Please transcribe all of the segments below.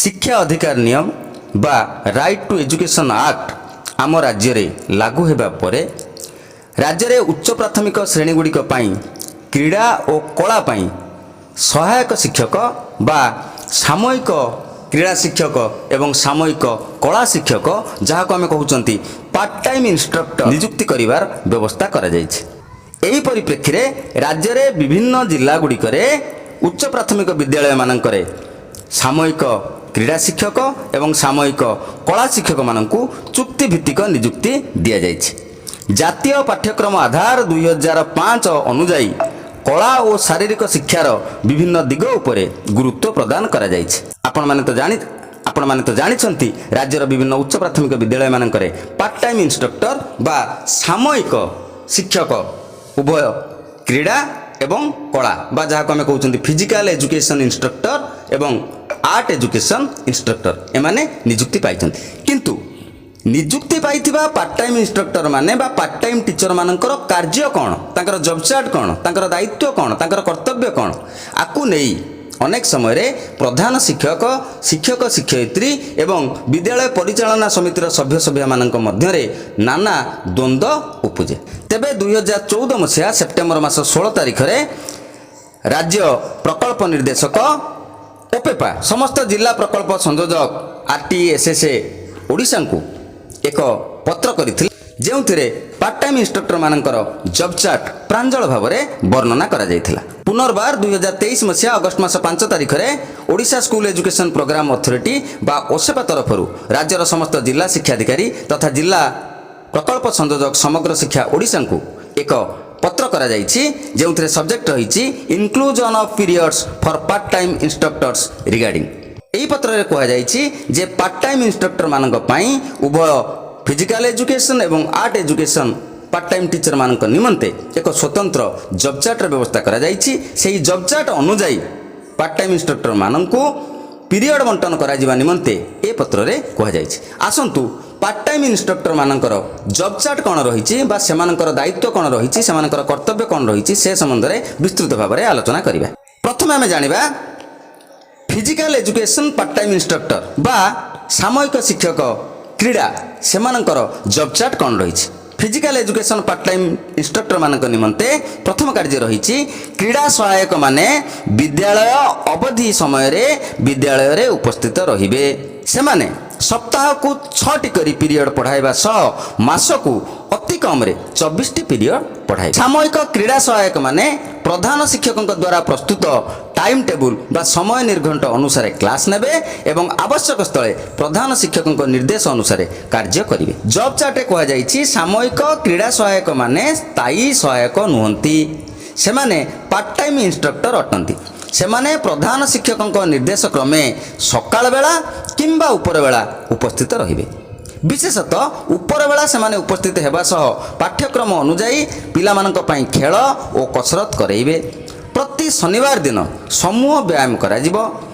ଶିକ୍ଷା ଅଧିକାର ନିୟମ ବା ରାଇଟ୍ ଟୁ ଏଜୁକେସନ୍ ଆକ୍ଟ ଆମ ରାଜ୍ୟରେ ଲାଗୁ ହେବା ପରେ ରାଜ୍ୟରେ ଉଚ୍ଚ ପ୍ରାଥମିକ ଶ୍ରେଣୀଗୁଡ଼ିକ ପାଇଁ କ୍ରୀଡ଼ା ଓ କଳା ପାଇଁ ସହାୟକ ଶିକ୍ଷକ ବା ସାମୟିକ କ୍ରୀଡ଼ା ଶିକ୍ଷକ ଏବଂ ସାମୟିକ କଳା ଶିକ୍ଷକ, ଯାହାକୁ ଆମେ କହୁଛନ୍ତି ପାର୍ଟ ଟାଇମ୍ ଇନଷ୍ଟ୍ରକ୍ଟର, ନିଯୁକ୍ତି କରିବାର ବ୍ୟବସ୍ଥା କରାଯାଇଛି। ଏହି ପରିପ୍ରେକ୍ଷୀରେ ରାଜ୍ୟରେ ବିଭିନ୍ନ ଜିଲ୍ଲାଗୁଡ଼ିକରେ ଉଚ୍ଚ ପ୍ରାଥମିକ ବିଦ୍ୟାଳୟମାନଙ୍କରେ ସାମୟିକ କ୍ରୀଡ଼ା ଶିକ୍ଷକ ଏବଂ ସାମୟିକ କଳା ଶିକ୍ଷକମାନଙ୍କୁ ଚୁକ୍ତିଭିତ୍ତିକ ନିଯୁକ୍ତି ଦିଆଯାଇଛି। ଜାତୀୟ ପାଠ୍ୟକ୍ରମ ଆଧାର 2005 ଅନୁଯାୟୀ କଳା ଓ ଶାରୀରିକ ଶିକ୍ଷାର ବିଭିନ୍ନ ଦିଗ ଉପରେ ଗୁରୁତ୍ୱ ପ୍ରଦାନ କରାଯାଇଛି। ଆପଣମାନେ ତ ଜାଣିଛନ୍ତି, ରାଜ୍ୟର ବିଭିନ୍ନ ଉଚ୍ଚ ପ୍ରାଥମିକ ବିଦ୍ୟାଳୟମାନଙ୍କରେ ପାର୍ଟ ଟାଇମ୍ ଇନଷ୍ଟ୍ରକ୍ଟର ବା ସାମୟିକ ଶିକ୍ଷକ ଉଭୟ କ୍ରୀଡ଼ା ଏବଂ କଳା ବା ଯାହାକୁ ଆମେ କହୁଛନ୍ତି ଫିଜିକାଲ ଏଜୁକେସନ୍ ଇନଷ୍ଟ୍ରକ୍ଟର ଏବଂ ଆର୍ଟ ଏଜୁକେସନ୍ ଇନଷ୍ଟ୍ରକ୍ଟର, ଏମାନେ ନିଯୁକ୍ତି ପାଇଛନ୍ତି। କିନ୍ତୁ ନିଯୁକ୍ତି ପାଇଥିବା ପାର୍ଟ ଟାଇମ୍ ଇନଷ୍ଟ୍ରକ୍ଟର ମାନେ ବା ପାର୍ଟ ଟାଇମ୍ ଟିଚର ମାନଙ୍କର କାର୍ଯ୍ୟ କ'ଣ, ତାଙ୍କର ଜବ୍ ଚାର୍ଟ କ'ଣ, ତାଙ୍କର ଦାୟିତ୍ୱ କ'ଣ, ତାଙ୍କର କର୍ତ୍ତବ୍ୟ କ'ଣ, ଆକୁ ନେଇ ଅନେକ ସମୟରେ ପ୍ରଧାନ ଶିକ୍ଷକ, ଶିକ୍ଷକ ଶିକ୍ଷୟିତ୍ରୀ ଏବଂ ବିଦ୍ୟାଳୟ ପରିଚାଳନା ସମିତିର ସଭ୍ୟ ସଭ୍ୟାମାନଙ୍କ ମଧ୍ୟରେ ନାନା ଦ୍ୱନ୍ଦ୍ୱ ଉପୁଜେ। ତେବେ 2014 ମସିହା ସେପ୍ଟେମ୍ବର ମାସ 16 ତାରିଖରେ ରାଜ୍ୟ ପ୍ରକଳ୍ପ ନିର୍ଦ୍ଦେଶକ ଓପେପା ସମସ୍ତ ଜିଲ୍ଲା ପ୍ରକଳ୍ପ ସଂଯୋଜକ ଆର୍ଟିଏସ୍ଏସ୍ଏ ଓଡ଼ିଶାଙ୍କୁ ଏକ ପତ୍ର କରିଥିଲେ, ଯେଉଁଥିରେ ପାର୍ଟ ଟାଇମ୍ ଇନଷ୍ଟ୍ରକ୍ଟରମାନଙ୍କର ଜବ୍ ଚାର୍ଟ ପ୍ରାଞ୍ଜଳ ଭାବରେ ବର୍ଣ୍ଣନା କରାଯାଇଥିଲା। ପୁନର୍ବାର 2023 ମସିହା ଅଗଷ୍ଟ ମାସ 5 ତାରିଖରେ Odisha school education programme authority ବା ଓସେପା ତରଫରୁ ରାଜ୍ୟର ସମସ୍ତ ଜିଲ୍ଲା ଶିକ୍ଷାଧିକାରୀ ତଥା ଜିଲ୍ଲା ପ୍ରକଳ୍ପ ସଂଯୋଜକ ସମଗ୍ର ଶିକ୍ଷା ଓଡ଼ିଶାଙ୍କୁ ଏକ ପତ୍ର କରାଯାଇଛି, ଯେଉଁଥିରେ ସବଜେକ୍ଟ ରହିଛି "Inclusion of periods for part time instructors regarding"। ଏହି ପତ୍ରରେ କୁହାଯାଇଛି ଯେ ପାର୍ଟ ଟାଇମ୍ ଇନଷ୍ଟ୍ରକ୍ଟରମାନଙ୍କ ପାଇଁ ଉଭୟ ଫିଜିକାଲ ଏଜୁକେସନ୍ ଏବଂ ଆର୍ଟ ଏଜୁକେସନ୍ ପାର୍ଟ ଟାଇମ୍ ଟିଚରମାନଙ୍କ ନିମନ୍ତେ ଏକ ସ୍ୱତନ୍ତ୍ର ଜବ୍ ଚାର୍ଟର ବ୍ୟବସ୍ଥା କରାଯାଇଛି। ସେହି ଜବ୍ ଚାର୍ଟ ଅନୁଯାୟୀ ପାର୍ଟ ଟାଇମ୍ ଇନଷ୍ଟ୍ରକ୍ଟରମାନଙ୍କୁ ପିରିୟଡ଼ ବଣ୍ଟନ କରାଯିବା ନିମନ୍ତେ ଏ ପତ୍ରରେ କୁହାଯାଇଛି। ଆସନ୍ତୁ, ପାର୍ଟ ଟାଇମ୍ ଇନଷ୍ଟ୍ରକ୍ଟରମାନଙ୍କର ଜବ୍ ଚାର୍ଟ କ'ଣ ରହିଛି ବା ସେମାନଙ୍କର ଦାୟିତ୍ୱ କ'ଣ ରହିଛି, ସେମାନଙ୍କର କର୍ତ୍ତବ୍ୟ କ'ଣ ରହିଛି, ସେ ସମ୍ବନ୍ଧରେ ବିସ୍ତୃତ ଭାବରେ ଆଲୋଚନା କରିବା। ପ୍ରଥମେ ଆମେ ଜାଣିବା physical education part time instructor ବା ସାମୟିକ ଶିକ୍ଷକ କ୍ରୀଡ଼ା, ସେମାନଙ୍କର ଜବ୍ ଚାର୍ଟ କ'ଣ ରହିଛି। ଫିଜିକାଲ ଏଜୁକେସନ୍ ପାର୍ଟ ଟାଇମ୍ ଇନଷ୍ଟ୍ରକ୍ଟରମାନଙ୍କ ନିମନ୍ତେ ପ୍ରଥମ କାର୍ଯ୍ୟ ରହିଛି, କ୍ରୀଡ଼ା ସହାୟକମାନେ ବିଦ୍ୟାଳୟ ଅବଧି ସମୟରେ ବିଦ୍ୟାଳୟରେ ଉପସ୍ଥିତ ରହିବେ। ସେମାନେ ସପ୍ତାହକୁ ଛଅଟି କରି ପିରିୟଡ଼ ପଢ଼ାଇବା ସହ ମାସକୁ ଅତି କମରେ 24ଟି ପିରିୟଡ଼ ପଢ଼ାଇବେ। ସାମୟିକ କ୍ରୀଡ଼ା ସହାୟକମାନେ ପ୍ରଧାନ ଶିକ୍ଷକଙ୍କ ଦ୍ୱାରା ପ୍ରସ୍ତୁତ ଟାଇମ୍ ଟେବୁଲ୍ ବା ସମୟ ନିର୍ଘଣ୍ଟ ଅନୁସାରେ କ୍ଲାସ୍ ନେବେ ଏବଂ ଆବଶ୍ୟକ ସ୍ଥଳେ ପ୍ରଧାନ ଶିକ୍ଷକଙ୍କ ନିର୍ଦ୍ଦେଶ ଅନୁସାରେ କାର୍ଯ୍ୟ କରିବେ। ଜବ୍ ଚାର୍ଟରେ କୁହାଯାଇଛି, ସାମୟିକ କ୍ରୀଡ଼ା ସହାୟକମାନେ ସ୍ଥାୟୀ ସହାୟକ ନୁହନ୍ତି, ସେମାନେ ପାର୍ଟ ଟାଇମ୍ ଇନଷ୍ଟ୍ରକ୍ଟର ଅଟନ୍ତି। ସେମାନେ ପ୍ରଧାନ ଶିକ୍ଷକଙ୍କ ନିର୍ଦ୍ଦେଶ କ୍ରମେ ସକାଳ ବେଳା କିମ୍ବା ଉପରବେଳା ଉପସ୍ଥିତ ରହିବେ। ବିଶେଷତଃ ଉପରବେଳା ସେମାନେ ଉପସ୍ଥିତ ହେବା ସହ ପାଠ୍ୟକ୍ରମ ଅନୁଯାୟୀ ପିଲାମାନଙ୍କ ପାଇଁ ଖେଳ ଓ କସରତ କରାଇବେ। ପ୍ରତି ଶନିବାର ଦିନ ସମୂହ ବ୍ୟାୟାମ କରାଯିବ।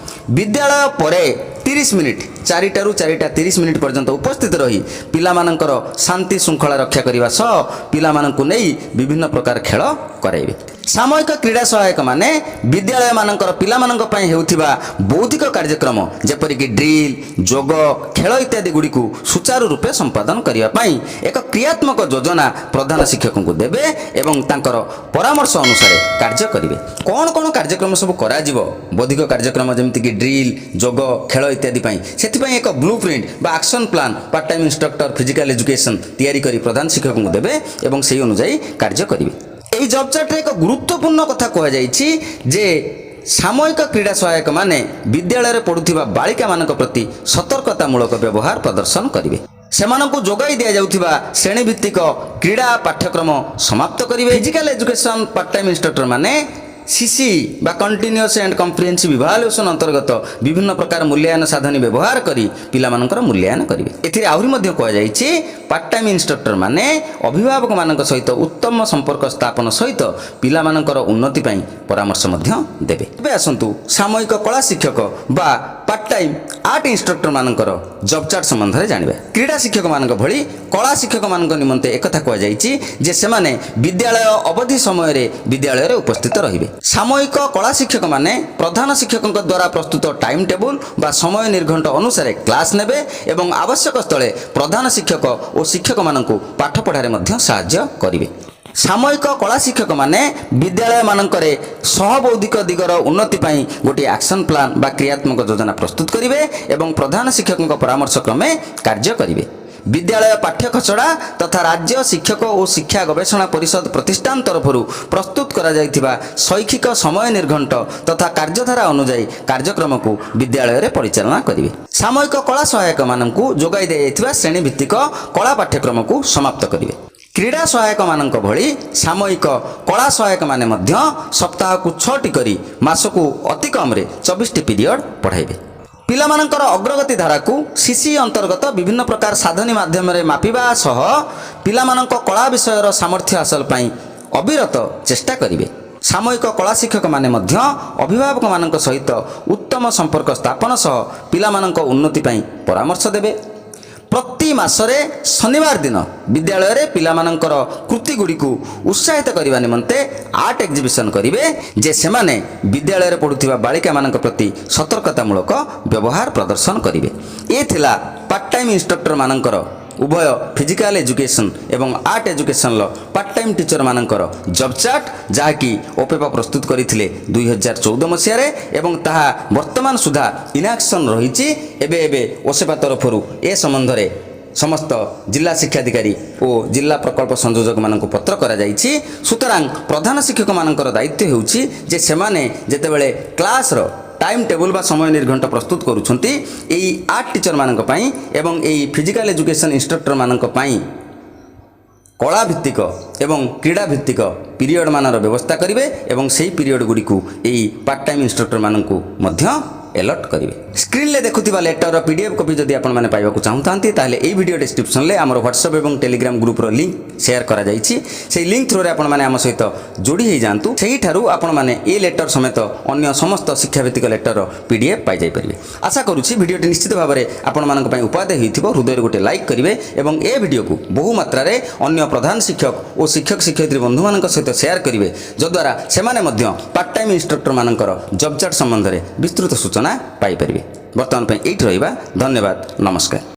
ବିଦ୍ୟାଳୟ ପରେ 30 ମିନିଟ୍, 4ଟାରୁ 4ଟା 30 ମିନିଟ୍ ପର୍ଯ୍ୟନ୍ତ ଉପସ୍ଥିତ ରହି ପିଲାମାନଙ୍କର ଶାନ୍ତି ଶୃଙ୍ଖଳା ରକ୍ଷା କରିବା ସହ ପିଲାମାନଙ୍କୁ ନେଇ ବିଭିନ୍ନ ପ୍ରକାର ଖେଳ କରାଇବେ। ସାମୟିକ କ୍ରୀଡ଼ା ସହାୟକମାନେ ବିଦ୍ୟାଳୟମାନଙ୍କର ପିଲାମାନଙ୍କ ପାଇଁ ହେଉଥିବା ବୌଦ୍ଧିକ କାର୍ଯ୍ୟକ୍ରମ ଯେପରିକି ଡ୍ରିଲ୍, ଯୋଗ, ଖେଳ ଇତ୍ୟାଦି ଗୁଡ଼ିକୁ ସୁଚାରୁ ରୂପେ ସମ୍ପାଦନ କରିବା ପାଇଁ ଏକ କ୍ରିୟାତ୍ମକ ଯୋଜନା ପ୍ରଧାନ ଶିକ୍ଷକଙ୍କୁ ଦେବେ ଏବଂ ତାଙ୍କର ପରାମର୍ଶ ଅନୁସାରେ କାର୍ଯ୍ୟ କରିବେ। କ'ଣ କ'ଣ କାର୍ଯ୍ୟକ୍ରମ ସବୁ କରାଯିବ, ବୌଦ୍ଧିକ କାର୍ଯ୍ୟକ୍ରମ ଯେମିତିକି ଡ୍ରିଲ୍, ଯୋଗ, ଖେଳ ଇତ୍ୟାଦି ପାଇଁ, ସେଥିପାଇଁ ଏକ ବ୍ଲୁ ପ୍ରିଣ୍ଟ ବା action plan part time instructor physical education ତିଆରି କରି ପ୍ରଧାନ ଶିକ୍ଷକଙ୍କୁ ଦେବେ ଏବଂ ସେହି ଅନୁଯାୟୀ କାର୍ଯ୍ୟ କରିବେ। ଏହି ଜବ୍ ଚାର୍ଟରେ ଏକ ଗୁରୁତ୍ୱପୂର୍ଣ୍ଣ କଥା କୁହାଯାଇଛି ଯେ ସାମୟିକ କ୍ରୀଡ଼ା ସହାୟକମାନେ ବିଦ୍ୟାଳୟରେ ପଢ଼ୁଥିବା ବାଳିକାମାନଙ୍କ ପ୍ରତି ସତର୍କତାମୂଳକ ବ୍ୟବହାର ପ୍ରଦର୍ଶନ କରିବେ। ସେମାନଙ୍କୁ ଯୋଗାଇ ଦିଆଯାଉଥିବା ଶ୍ରେଣୀଭିତ୍ତିକ କ୍ରୀଡ଼ା ପାଠ୍ୟକ୍ରମ ସମାପ୍ତ କରିବେ। Physical education part time instructor ମାନେ ସିସି ବା କଣ୍ଟିନ୍ୟୁଅସ୍ ଆଣ୍ଡ କମ୍ପ୍ରିହେନ୍ସିଭ୍ ଇଭାଲୁଏସନ୍ ଅନ୍ତର୍ଗତ ବିଭିନ୍ନ ପ୍ରକାର ମୂଲ୍ୟାୟନ ସାଧନୀ ବ୍ୟବହାର କରି ପିଲାମାନଙ୍କର ମୂଲ୍ୟାୟନ କରିବେ। ଏଥିରେ ଆହୁରି ମଧ୍ୟ କୁହାଯାଇଛି, ପାର୍ଟ ଟାଇମ୍ ଇନଷ୍ଟ୍ରକ୍ଟର ମାନେ ଅଭିଭାବକମାନଙ୍କ ସହିତ ଉତ୍ତମ ସମ୍ପର୍କ ସ୍ଥାପନ ସହିତ ପିଲାମାନଙ୍କର ଉନ୍ନତି ପାଇଁ ପରାମର୍ଶ ମଧ୍ୟ ଦେବେ। ଏବେ ଆସନ୍ତୁ, ସାମୟିକ କଳା ଶିକ୍ଷକ ବା ପାର୍ଟ ଟାଇମ୍ ଆର୍ଟ ଇନଷ୍ଟ୍ରକ୍ଟରମାନଙ୍କର ଜବ୍ ଚାର୍ଟ ସମ୍ବନ୍ଧରେ ଜାଣିବା। କ୍ରୀଡ଼ା ଶିକ୍ଷକମାନଙ୍କ ଭଳି କଳା ଶିକ୍ଷକମାନଙ୍କ ନିମନ୍ତେ ଏକଥା କୁହାଯାଇଛି ଯେ ସେମାନେ ବିଦ୍ୟାଳୟ ଅବଧି ସମୟରେ ବିଦ୍ୟାଳୟରେ ଉପସ୍ଥିତ ରହିବେ। ସାମୟିକ କଳା ଶିକ୍ଷକମାନେ ପ୍ରଧାନ ଶିକ୍ଷକଙ୍କ ଦ୍ୱାରା ପ୍ରସ୍ତୁତ ଟାଇମ୍ ଟେବୁଲ୍ ବା ସମୟ ନିର୍ଘଣ୍ଟ ଅନୁସାରେ କ୍ଲାସ୍ ନେବେ ଏବଂ ଆବଶ୍ୟକ ସ୍ଥଳେ ପ୍ରଧାନ ଶିକ୍ଷକ ଓ ଶିକ୍ଷକମାନଙ୍କୁ ପାଠପଢ଼ାରେ ମଧ୍ୟ ସାହାଯ୍ୟ କରିବେ। ସାମୟିକ କଳା ଶିକ୍ଷକମାନେ ବିଦ୍ୟାଳୟମାନଙ୍କରେ ସହବୌଦ୍ଧିକ ଦିଗର ଉନ୍ନତି ପାଇଁ ଗୋଟିଏ ଆକ୍ସନ୍ ପ୍ଲାନ୍ ବା କ୍ରିୟାତ୍ମକ ଯୋଜନା ପ୍ରସ୍ତୁତ କରିବେ ଏବଂ ପ୍ରଧାନ ଶିକ୍ଷକଙ୍କ ପରାମର୍ଶ କ୍ରମେ କାର୍ଯ୍ୟ କରିବେ। ବିଦ୍ୟାଳୟ ପାଠ୍ୟ ଖସଡ଼ା ତଥା ରାଜ୍ୟ ଶିକ୍ଷକ ଓ ଶିକ୍ଷା ଗବେଷଣା ପରିଷଦ ପ୍ରତିଷ୍ଠାନ ତରଫରୁ ପ୍ରସ୍ତୁତ କରାଯାଇଥିବା ଶୈକ୍ଷିକ ସମୟ ନିର୍ଘଣ୍ଟ ତଥା କାର୍ଯ୍ୟଧାରା ଅନୁଯାୟୀ କାର୍ଯ୍ୟକ୍ରମକୁ ବିଦ୍ୟାଳୟରେ ପରିଚାଳନା କରିବେ। ସାମୟିକ କଳା ସହାୟକମାନଙ୍କୁ ଯୋଗାଇ ଦିଆଯାଇଥିବା ଶ୍ରେଣୀଭିତ୍ତିକ କଳା ପାଠ୍ୟକ୍ରମକୁ ସମାପ୍ତ କରିବେ। କ୍ରୀଡ଼ା ସହାୟକମାନଙ୍କ ଭଳି ସାମୟିକ କଳା ସହାୟକମାନେ ମଧ୍ୟ ସପ୍ତାହକୁ 6ଟି କରି ମାସକୁ ଅତି କମରେ 24ଟି ପିରିୟଡ଼ ପଢ଼ାଇବେ। ପିଲାମାନଙ୍କର ଅଗ୍ରଗତି ଧାରାକୁ ସିସି ଅନ୍ତର୍ଗତ ବିଭିନ୍ନ ପ୍ରକାର ସାଧନୀ ମାଧ୍ୟମରେ ମାପିବା ସହ ପିଲାମାନଙ୍କ କଳା ବିଷୟର ସାମର୍ଥ୍ୟ ହାସଲ ପାଇଁ ଅବିରତ ଚେଷ୍ଟା କରିବେ। ସାମୟିକ କଳା ଶିକ୍ଷକମାନେ ମଧ୍ୟ ଅଭିଭାବକମାନଙ୍କ ସହିତ ଉତ୍ତମ ସମ୍ପର୍କ ସ୍ଥାପନ ସହ ପିଲାମାନଙ୍କ ଉନ୍ନତି ପାଇଁ ପରାମର୍ଶ ଦେବେ। ପ୍ରତି ମାସରେ ଶନିବାର ଦିନ ବିଦ୍ୟାଳୟରେ ପିଲାମାନଙ୍କର କୃତିଗୁଡ଼ିକୁ ଉତ୍ସାହିତ କରିବା ନିମନ୍ତେ ଆର୍ଟ ଏକ୍ଜିବିସନ୍ କରିବେ ଯେ ସେମାନେ ବିଦ୍ୟାଳୟରେ ପଢ଼ୁଥିବା ବାଳିକାମାନଙ୍କ ପ୍ରତି ସତର୍କତାମୂଳକ ବ୍ୟବହାର ପ୍ରଦର୍ଶନ କରିବେ। ଏ ଥିଲା ପାର୍ଟ ଟାଇମ୍ ଇନଷ୍ଟ୍ରକ୍ଟରମାନଙ୍କର, ଉଭୟ ଫିଜିକାଲ ଏଜୁକେସନ୍ ଏବଂ ଆର୍ଟ ଏଜୁକେସନ୍ର ପାର୍ଟ ଟାଇମ୍ ଟିଚରମାନଙ୍କର ଜବ୍ ଚାର୍ଟ, ଯାହାକି ଓପେପା ପ୍ରସ୍ତୁତ କରିଥିଲେ 2014 ମସିହାରେ ଏବଂ ତାହା ବର୍ତ୍ତମାନ ସୁଦ୍ଧା ଇନ୍ଆକ୍ସନ୍ ରହିଛି। ଏବେ ଏବେ ଓସେପା ତରଫରୁ ଏ ସମ୍ବନ୍ଧରେ ସମସ୍ତ ଜିଲ୍ଲା ଶିକ୍ଷାଧିକାରୀ ଓ ଜିଲ୍ଲା ପ୍ରକଳ୍ପ ସଂଯୋଜକମାନଙ୍କୁ ପତ୍ର କରାଯାଇଛି। ସୁତରାଂ ପ୍ରଧାନ ଶିକ୍ଷକମାନଙ୍କର ଦାୟିତ୍ୱ ହେଉଛି ଯେ ସେମାନେ ଯେତେବେଳେ କ୍ଲାସ୍ର ଟାଇମ୍ ଟେବୁଲ୍ ବା ସମୟ ନିର୍ଘଣ୍ଟ ପ୍ରସ୍ତୁତ କରୁଛନ୍ତି, ଏଇ ଆର୍ଟ ଟିଚରମାନଙ୍କ ପାଇଁ ଏବଂ ଏଇ ଫିଜିକାଲ ଏଜୁକେସନ୍ ଇନଷ୍ଟ୍ରକ୍ଟରମାନଙ୍କ ପାଇଁ କଳା ଭିତ୍ତିକ ଏବଂ କ୍ରୀଡ଼ା ଭିତ୍ତିକ ପିରିୟଡ଼ ମାନର ବ୍ୟବସ୍ଥା କରିବେ ଏବଂ ସେହି ପିରିୟଡ଼ ଗୁଡ଼ିକୁ ଏଇ ପାର୍ଟ ଟାଇମ୍ ଇନଷ୍ଟ୍ରକ୍ଟରମାନଙ୍କୁ ମଧ୍ୟ ଏଲଟ୍ କରିବେ। ସ୍କ୍ରିନ୍ରେ ଦେଖୁଥିବା ଲେଟରର ପିଡିଏଫ୍ କପି ଯଦି ଆପଣମାନେ ପାଇବାକୁ ଚାହୁଁଥାନ୍ତି, ତାହେଲେ ଏହି ଭିଡ଼ିଓ ଡିସ୍କ୍ରିପ୍ସନରେ ଆମର ହ୍ୱାଟ୍ସଆପ୍ ଏବଂ ଟେଲିଗ୍ରାମ ଗ୍ରୁପ୍ର ଲିଙ୍କ୍ ସେୟାର କରାଯାଇଛି। ସେହି ଲିଙ୍କ୍ ଥ୍ରୋରେ ଆପଣମାନେ ଆମ ସହିତ ଯୋଡ଼ି ହୋଇଯାଆନ୍ତୁ। ସେହିଠାରୁ ଆପଣମାନେ ଏ ଲେଟର ସମେତ ଅନ୍ୟ ସମସ୍ତ ଶିକ୍ଷାଭିତ୍ତିକ ଲେଟରର ପିଡିଏଫ୍ ପାଇଯାଇପାରିବେ। ଆଶା କରୁଛି ଭିଡ଼ିଓଟି ନିଶ୍ଚିତ ଭାବରେ ଆପଣମାନଙ୍କ ପାଇଁ ଉପାଦେୟ ହୋଇଥିବ। ହୃଦୟରେ ଗୋଟେ ଲାଇକ୍ କରିବେ ଏବଂ ଏ ଭିଡ଼ିଓକୁ ବହୁ ମାତ୍ରାରେ ଅନ୍ୟ ପ୍ରଧାନ ଶିକ୍ଷକ ଓ ଶିକ୍ଷକ ଶିକ୍ଷୟିତ୍ରୀ ବନ୍ଧୁମାନଙ୍କ ସହିତ ସେୟାର କରିବେ, ଯଦ୍ୱାରା ସେମାନେ ମଧ୍ୟ ପାର୍ଟ ଟାଇମ୍ ଇନଷ୍ଟ୍ରକ୍ଟରମାନଙ୍କର ଜବ୍ ଚାର୍ଟ ସମ୍ବନ୍ଧରେ ବିସ୍ତୃତ ସୂଚନା ପାଇପାରିବେ। ବର୍ତ୍ତମାନ ପାଇଁ ଏଇଠି ରହିବା। ଧନ୍ୟବାଦ, ନମସ୍କାର।